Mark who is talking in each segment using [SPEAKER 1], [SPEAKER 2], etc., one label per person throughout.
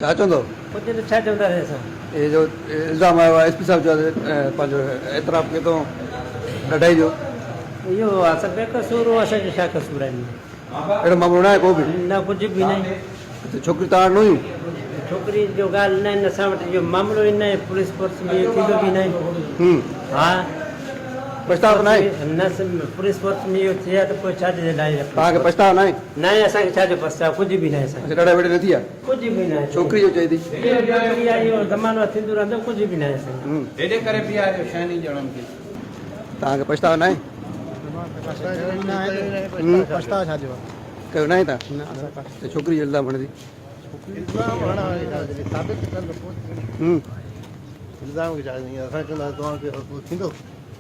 [SPEAKER 1] ڇا چوندو؟
[SPEAKER 2] ڪجهه نه ڇا چونداسين اسان.
[SPEAKER 1] هي جو الزام آيو آهي ايس پي صاحب جو پنهنجو اعتراف ڪيو اٿئون ڏڍائي جو.
[SPEAKER 2] اهو اسان بي قصور هو اسان جو ڇا قصور آهي.
[SPEAKER 1] اهڙو معاملو نه آهي ڪو به.
[SPEAKER 2] نه ڪجهه به نه.
[SPEAKER 1] ته ڇوڪري توهان وٽ نه هيون؟
[SPEAKER 2] ڇوڪري جو ڳالهه نه آهن اسان وٽ اهو معاملو ئي نه آهي پوليس فورس ۾ اهو ٿيندو به نه آهي. ها.
[SPEAKER 1] پڇتاء ته ناهي؟
[SPEAKER 2] نه پوليس فورس ۾ اهو ٿئي ها ته پوء ڇا جي لاء.
[SPEAKER 1] توهان کي پڇتاء ناهي؟
[SPEAKER 2] ناهي اسان کي ڇا جو پڇتاء ڪجهه به ناهي اسان کي.
[SPEAKER 1] اڇا ڏاڍا ويڙهه نه ٿي آ؟
[SPEAKER 2] ڪجهه به ناهي.
[SPEAKER 1] ڇوڪري جو چئي ٿي.
[SPEAKER 2] ڇوڪري آ اهو زمانو آ ٿيندو رهندو ڪجهه به ناهي اسان کي.
[SPEAKER 3] هيڏي ڪري بيهاريو شهني ڄڻن کي.
[SPEAKER 1] توهان کي پڇتاء ناهي؟
[SPEAKER 4] پڇتاء ڇا جو آ؟
[SPEAKER 1] ڪيو ناهي توهان؟ ته ڇوڪري جو الزام هڻي ٿي.
[SPEAKER 4] الزام هڻڻ واري ڇا جڏهن ثابت ڪن ته پوء الزام کي ڇا اسان چوندا توهان کي پوء ٿيندو.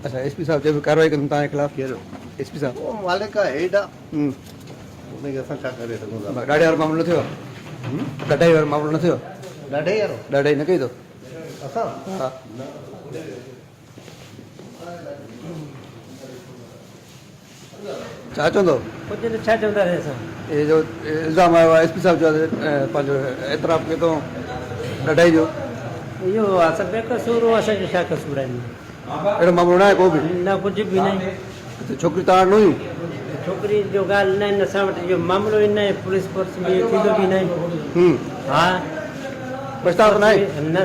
[SPEAKER 1] اڇا ايس پي صاحب چيو ڪارروائي ڪندم توهان جي خلاف.
[SPEAKER 4] ڪهڙو؟
[SPEAKER 1] ايس پي صاحب.
[SPEAKER 4] اهو مالڪ آ هيڊ آ. ان کي اسان ڇا ڪري سگهون ٿا.
[SPEAKER 1] ڏاڍي وارو معاملو نه ٿيو آ. ڏاڍائي وارو معاملو نه ٿيو آ.
[SPEAKER 4] ڏاڍائي وارو؟
[SPEAKER 1] ڏاڍائي نه ڪئي اٿو؟
[SPEAKER 4] اسان؟
[SPEAKER 1] ها. ڇا چوندو؟
[SPEAKER 2] ڪجهه نه ڇا چونداسين اسان.
[SPEAKER 1] هي جو الزام آيو آهي ايس پي صاحب جو پنهنجو اعتراف ڪيو اٿئون ڏاڍائي جو.
[SPEAKER 2] اهو اسان بي قصور هو اسان جو ڇا قصور آهي.
[SPEAKER 1] اهڙو معاملو نه آهي ڪو به.
[SPEAKER 2] نه ڪجهه به نه.
[SPEAKER 1] ته ڇوڪري توهان وٽ نه هيون؟
[SPEAKER 2] ڇوڪري جو ڳالهه نه آهن اسان وٽ اهو معاملو ئي نه آهي پوليس فورس ۾ اهو ٿيندو به نه آهي. ها.
[SPEAKER 1] پڇتاء ته ناهي؟
[SPEAKER 2] نه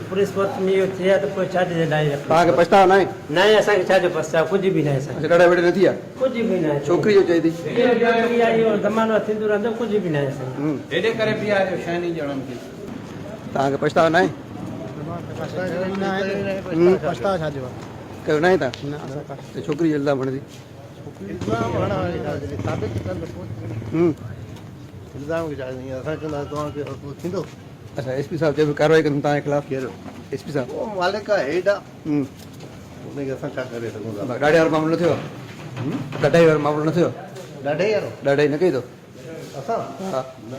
[SPEAKER 2] پوليس فورس ۾ اهو ٿئي ها ته پوء ڇا جي لاء.
[SPEAKER 1] توهان کي پڇتاء ناهي؟
[SPEAKER 2] ناهي اسان کي ڇا جو پڇتاء ڪجهه به ناهي اسان کي.
[SPEAKER 1] اڇا ڏاڍا ويڙهه نه ٿي آ؟
[SPEAKER 2] ڪجهه به ناهي.
[SPEAKER 1] ڇوڪري جو چئي ٿي.
[SPEAKER 2] ڇوڪري آ اهو زمانو آ ٿيندو رهندو ڪجهه به ناهي اسان کي.
[SPEAKER 3] هيڏي ڪري بيهاريو شهني ڄڻن کي.
[SPEAKER 1] توهان کي پڇتاء ناهي؟
[SPEAKER 4] پڇتاء ڇا جو آ؟
[SPEAKER 1] ڪيو ناهي توهان؟ ته ڇوڪري جو الزام هڻي ٿي.
[SPEAKER 4] الزام هڻڻ واري ڇا جڏهن ثابت ڪن ته پوء الزام کي ڇا اسان چوندا توهان کي پوء ٿيندو.
[SPEAKER 1] اڇا ايس پي صاحب چيو ڪارروائي ڪندم توهان جي خلاف.
[SPEAKER 4] ڪهڙو؟
[SPEAKER 1] ايس پي صاحب.
[SPEAKER 4] اهو مالڪ آ هيڊ آ ان کي اسان ڇا ڪري سگهون ٿا.
[SPEAKER 1] ڏاڍي وارو معاملو نه ٿيو آ. ڏاڍائي وارو معاملو نه ٿيو آ.
[SPEAKER 4] ڏاڍائي وارو؟
[SPEAKER 1] ڏاڍائي نه ڪئي اٿو؟
[SPEAKER 4] اسان؟
[SPEAKER 1] ها.
[SPEAKER 4] نه.